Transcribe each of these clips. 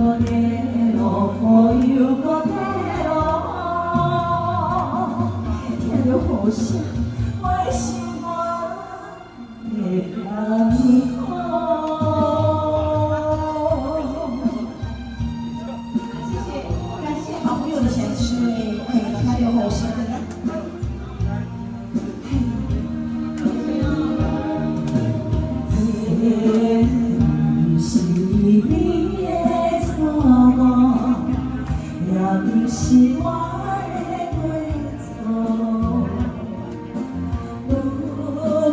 搁咧落雨，又搁咧落雨，聽著雨聲，我的心肝會艱苦。謝謝，感謝好朋友的選曲，哎，聽著雨聲真的。這毋是你的錯誤，也毋是我的過錯。如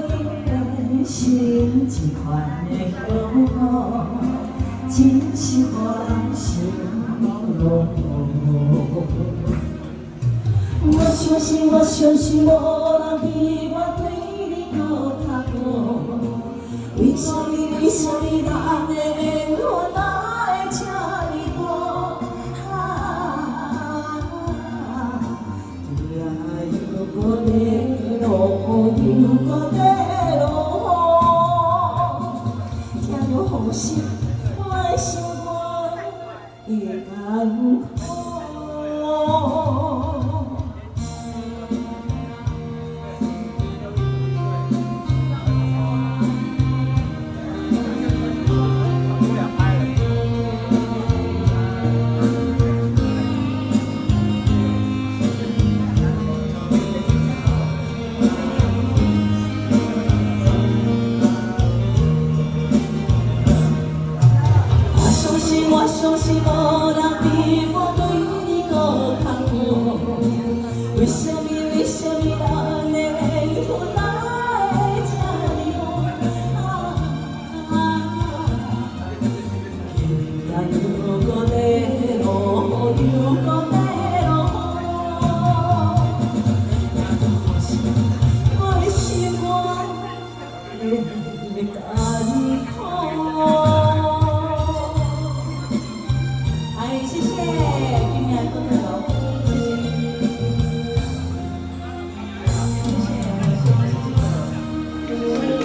今變成這款的結果，真是予人心落。我相信，我相信，無人比我對你閣較好。為啥物？為啥物咱的緣分哪會這呢薄？啊，今仔又閣咧落雨，又閣咧落雨，聽著雨聲，我的心肝會艱苦。我相信，我相信，無人比我對你閣較好。為啥物？為啥物咱的緣分哪會這呢薄？啊，今仔又閣咧落雨，又閣咧落雨，聽著雨聲，我的心肝會艱苦。哎，謝謝，今年過得好。